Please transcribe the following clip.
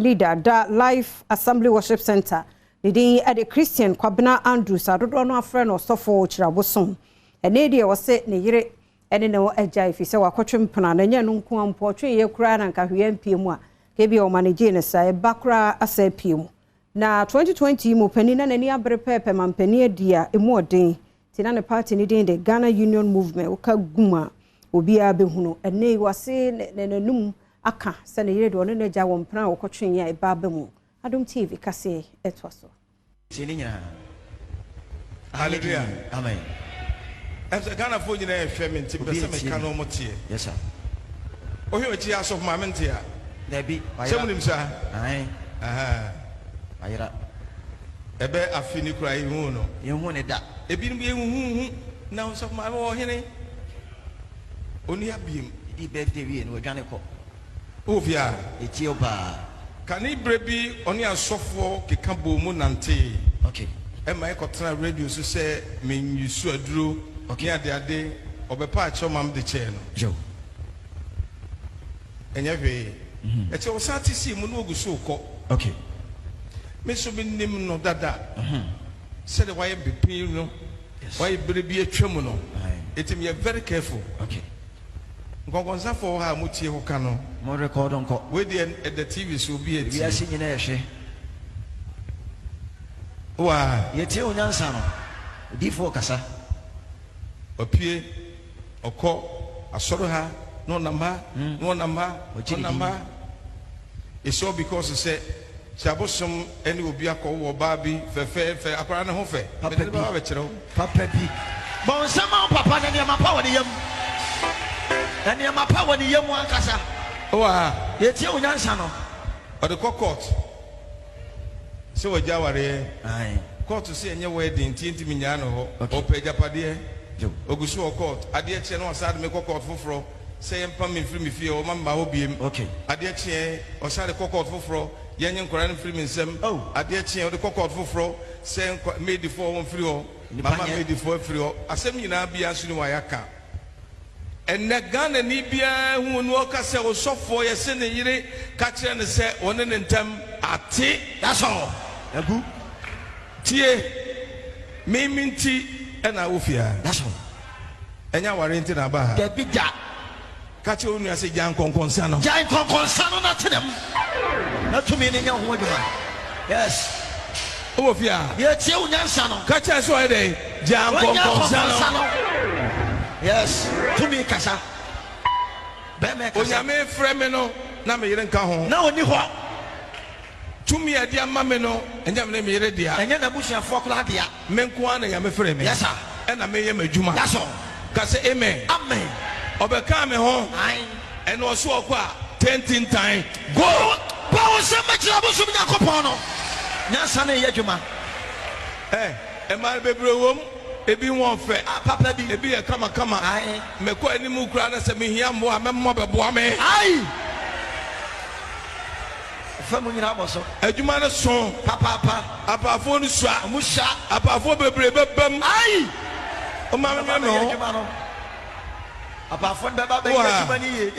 Leader da Life Assembly Worship Centre, ne din de Christian Kwabena Andrews a dodoɔ no ara frɛ no Ɔsɔfo Kyirabosom. Ɛnnɛ yi deɛ ɔse ne yere ne no agyae ɛfiri sɛ wakɔtwe mpena na ɛnyɛ ɛno nko ara mpo, ɔtweeɛ koraa na anka hwee ampue mu a, anka ebia ɔma no gyee no saa, ɛba koraa asa apue mu. Na 2020 yi mu panin na n'ani abere pɛɛpɛ ma mpanin adi a ɛmu ɔden nti na ne party no din de Ghana Union Movement, woka gum a obiara bɛhunu. Ɛnnɛ yi wase n'anum aka sɛ ne yere deɛ ɔne no agya wɔ mpena a wɔkɔtweeɛ a ɛba aba mu. Adom TV kaseɛ ɛtoa so. Tie ne nyinaa. Hallelujah. Amen. Ɛm sɛ Ghanafoɔ nyinaa ɛhwɛ me nti mpɛ sɛ meka na ɔmo teɛ. Yes sir. Wohwɛ m'akyi a asɔfo maame nte a. Dabi, wayera. Sɛ monim saa? Ae. Ahaa. Wayera. Ɛbɛ afe ni koraa yɛnhuu no. Yɛnhuu no da. Ebinom yɛnhuhu na ɔsɔfo maame wɔ hene. Ɔnni ha biem. Yɛdii birthday wie no wadwane kɔ. Wowɔ fie a? Yɛtie wo paa. Kane berɛ bi ɔne asɔfoɔ keka bɔɔ mu nantee. Okay. Ɛma ɛkɔtenaa radio so sɛ me use aduro Okay. ne adeade. Ɔbɛpaa kyɛw ma mede kyɛɛ no. Yo. Ɛnyɛ hwee. Ɛkyɛ ɔsan te sii mu na ogu so rekɔ. Okay. Me nso menim no dada. Sɛdeɛ wayɛ bepin no, wayɛ berɛ bi atwa mu no. Enti meyɛ very careful. Okay. Nkɔnkɔnsafoɔ wɔ ha a motie hɔ ka no. Mo record nkɔ. Wei deɛ ɛda TV so obi atie. Wiase nyinaa ɛhwɛ. Wowɔ ha? Yɛtie wo nyansa no. Odiyifoɔ kasa. Wapue, ɔkɔ asɔre ha, na ɔnam ha, na ɔnam ha, ɔnam ha. It's all because sɛ sɛ abosom ne obi akɔwo ɔbaa bi fɛfɛɛfɛ, akwadaa no ho fɛ. Papa Mede no bi. bɛba abɛkyerɛ wo. Papa bi. Bɔ nsam ma wo papa na nneɛma pa wɔ ne yam. Na nneɛma pa wɔ ne yam ankasa. Wowɔ ha? Yɛtie wo nyansa no. Ɔde kɔ court sɛ wagya awareɛ. Ae. Court se ɛnyɛ wedding nti yɛntumi nnyaa no hɔ. Okay. Ɔpɛ agyapadeɛ. Yo. Ɔgu so wɔ court. Adeɛ kyeɛ na wasan de me kɔ court foforɔ sɛ yɛmpam me mfiri me fie hɔ, ɔmma memma hɔ biem. Okay. Adeɛ kyeɛ ɔsan de kɔ court foforɔ, yɛnye nkwadaa no mfiri me nsam. Oh. Adeɛ kyeɛ ɔde kɔ court foforɔ sɛ nkwa maidfoɔ wɔmfiri hɔ. Nnipa Mama nyɛ. maidfoɔ afiri hɔ. Asɛm nyinaa biara nso ni hɔ a yɛaka. Ɛnnɛ Ghanani biara hu no ɔka sɛ osɔfoɔ yɛse ne yere ka kyerɛ no sɛ ɔne ne ntam ate. That's all. Agu. Tie, me me nti na wo fie ha. That's all. Ɛnyɛ awareɛ nti na aba ha. Dabi da. Ka kyerɛ wo nua sɛ gyae nkɔnkɔnsa no. Gyae nkɔnkɔnsa no na tena mu na tumi no nyɛ ho adwuma. Yes. Wowɔ fie a. Yɛtie wo nyansa no. Ka kyerɛ sɛ ɔyɛ dɛn? Gyaa nkɔnkɔnsa no. Yes. Tumi kasa. Bɛrima kasa. Onyame frɛ me no na me yere nka ho. Na ɔnni hɔ. Tumi a ɛde ama me no ɛnyɛ me ne me yere dea. Ɛnyɛ n'abusuafoɔ koraa dea. Me nko ara na Nyame frɛɛ me. Yes sir. Ɛna meyɛ m'adwuma. That's all. Ka sɛ amen. Amen. Ɔbɛkaa me ho. Ae. Ɛna ɔse ɔkɔ a tentintan go. Bɔ wo nsam bɛkyerɛ abosom Nyankopɔn no. Nyansa no reyɛ adwuma. Ɛ, mmaa no bebree wɔ mu. Ebi ho ɔfɛ. Ah, papa bi. Ebi yɛ kamakama. Ae. Mekɔ anim koraa na sɛ mehia mmoa a, mɛma wɔabɛboa me. Ae. Fa mu nyinaa bɔ so. Adwuma no so. Papaapa. Apaafoɔ no sua. Ɔmo sua. Apaafoɔ bebree bɛba mu. Ayi! Ɔma me Bɛba me abɛyɛ ho. adwuma no. Apaafoɔ no bɛba abɛyɛ Wo ha. adwuma no yie.